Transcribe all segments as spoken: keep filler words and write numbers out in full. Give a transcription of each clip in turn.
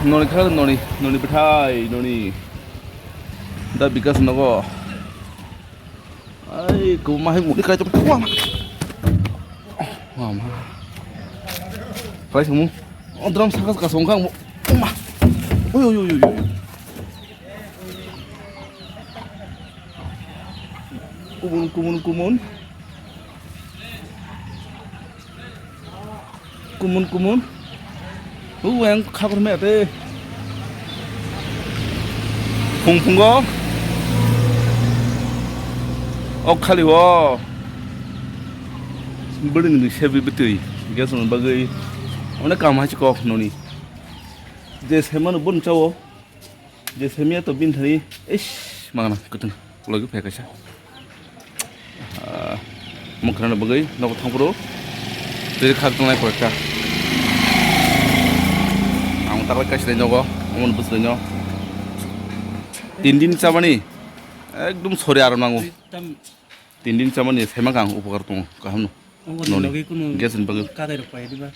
Noni kha noni, noni bwthai, noni. Da Bikas nogo. Ai, ko ma hai muni kai to. Wa ma. Wa ma. Kai samu. O drum saka saka song kang. Ma. Oi, oi, oi, oi, oi. Kumun, kumun, kumun. Kumun, kumun. Uweng khabar me ate. Phung phungo. Ok khali o. Bwrwini sebi bwtwi. Gas ni bagwi. Onek kam hai kok noni. Je semano bon chawo. Je semia to bin thani, ish, mangana, kutung, logi phai kaisa. Ah, mukhrana bagwi, nogo thangphuru, twi khak tongnai koyekta. Ang tarlai kaisa nogo, amon bwswino. Tin din chamani, ekdum sori aram nango. Tin din chamani saimak ang upokar tongo, kaham no. Obo noni logi kunu gas ni bagwi. Kadai rok pai diba?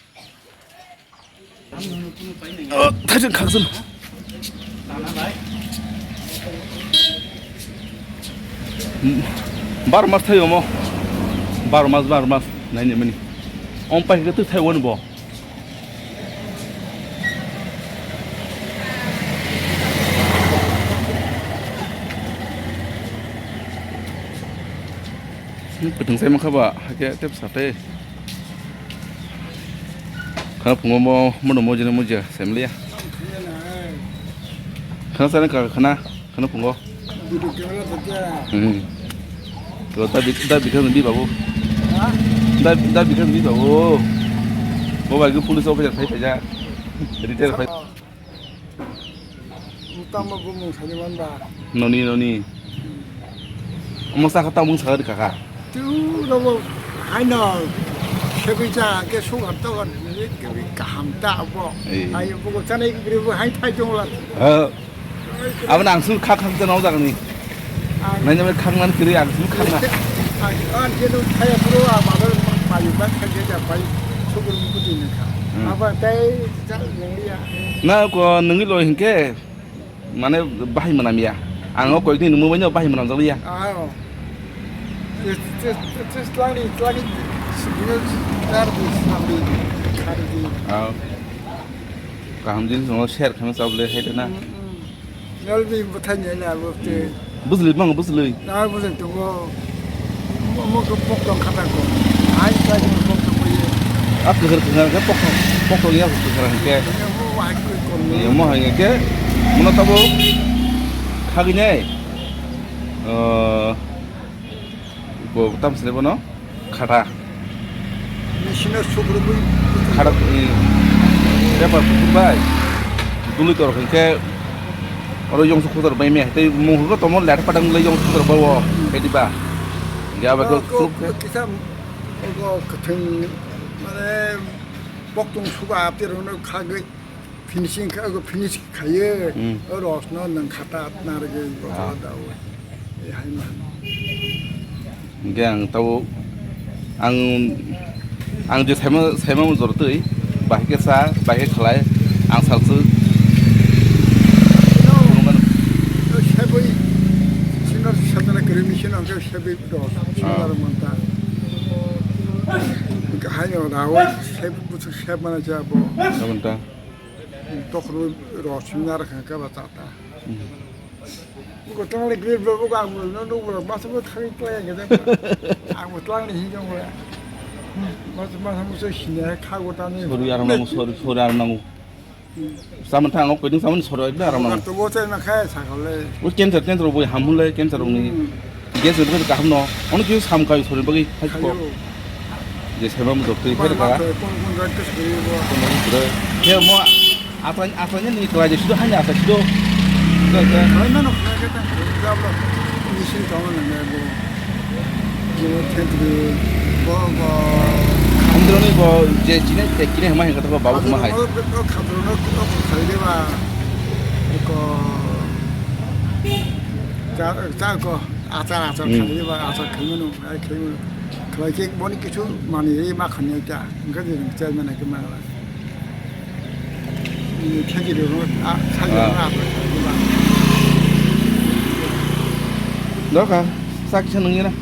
Oh, thajin khakjin. Bar mas thayo mo. Bar mas, bar mas. Nai ni mani. Om pai ke tu thai won bo. Kwthwng sai mankha ba, hakhe tep sa tei. Khana phungo mo, mono mojino mojia, semliya. Khana sana ka khana, khana phungo. Hmm. To da bi, da bi kan bi babu. Da, da bi kan bi babu. Bo ba police officer phai phai ja. Retire phai. Tamo bumung sani man ba. Noni, noni. Omo saka tamung saka kaka. Tu robo haino sebi ja ke sugar to kan ni ke bi kaham ta bo. Eh. Ai bo ko chanai ke bo hai thai jong la. Eh. Abo nang sun khak khak jana o jagani. Ang nanya mai khangnan kiri ang sini khangna. Ang, ang kiri thaya bro, ang babar payu ba thaya ja pai sukur mukuti ne kha. Hmm. Aba tai ja nang ya. Na ko nungi lo hinke mane bahai manam ya. Ang o koikni numu baino bahai manam jali ya. Ah. Tes tes tes lani lani sibino tar di sambi khari di. Ah. Kaham din no share khana chable hai na. Hmm, hmm. Nol bi bwthai ni na abo te. Bujli bang bujli. Na bujai tongo. Mo ko pok tong khata ko. Ai ka ni pok tong ye. A kwhwr kwhwr khe pok tong, pok tong ya kwhwr khe. Mo wai ko kon mo. Mo hai khe. Mono tabo khagini. Eh, ko tam sile bono. Khata. Machine o sukrubui. Khata, eh, paper bai. Dului tor khe oro yong suk tor bai me. Tei mung ko tomo letter padang le yong suk tor bawo. Kedi ba. Ya ba ko. Ko, ko, ko, kisa, ko, ko, kwthwng, mane, boktung suba apte rono khagwi. Finishing kha, ogo finish khaye. Hmm. O rosno nang khata atna rwgwi botol dao. E hai ma. Hingke ang tabo, ang, ang je saima, saima mo jor twi, bahai khe sa, bahai khe khlai, ang salsuk. No. Sebui, sino sabjana kiri machine angke sebui dos, sino monta. Hingke hai no dao, sebui busu seb mana jabo. Monta. Tokro rosmina rwkha khe ba chata. Hmm. Buko twlang ni grill bo buko ang bo no nukbo masa bo thangwi playa khe. Ang bo twlang ni hinjong bo. Masa masa muso sinya kha go tani. Sori aram nango, sori, sori aram nango. Saman thang ok pweding saman sori ekda aram nango. To bo chai ma kha sa khole. O cancer, cancer bo ham hule cancer ni. Hmm. Gas ni bagwi kaham no. Ono khe sam kai sori bagwi hai ko. Khayo. Je sema mo doktor phai ka. Kon kon jat ke sori bo. Kon kon sori. Khe mo atang atang ni kla je sido hanya asa sido. Kla je. Hai mano kla je ta. Jablo. Mission to na ne bo. Je thentri bo bo. Andro ni bo je chine te kine hama hinga to babu ma hai. Khadro no khali de ba. Ko. Cha cha ko. Achar achar khainwi ba achar khaimano, ai khaimano. Khlai khe boni kisu manwi ma khanwi ta, wngkha je chairman hai khe ma khlai. Doka, sak se nung yena.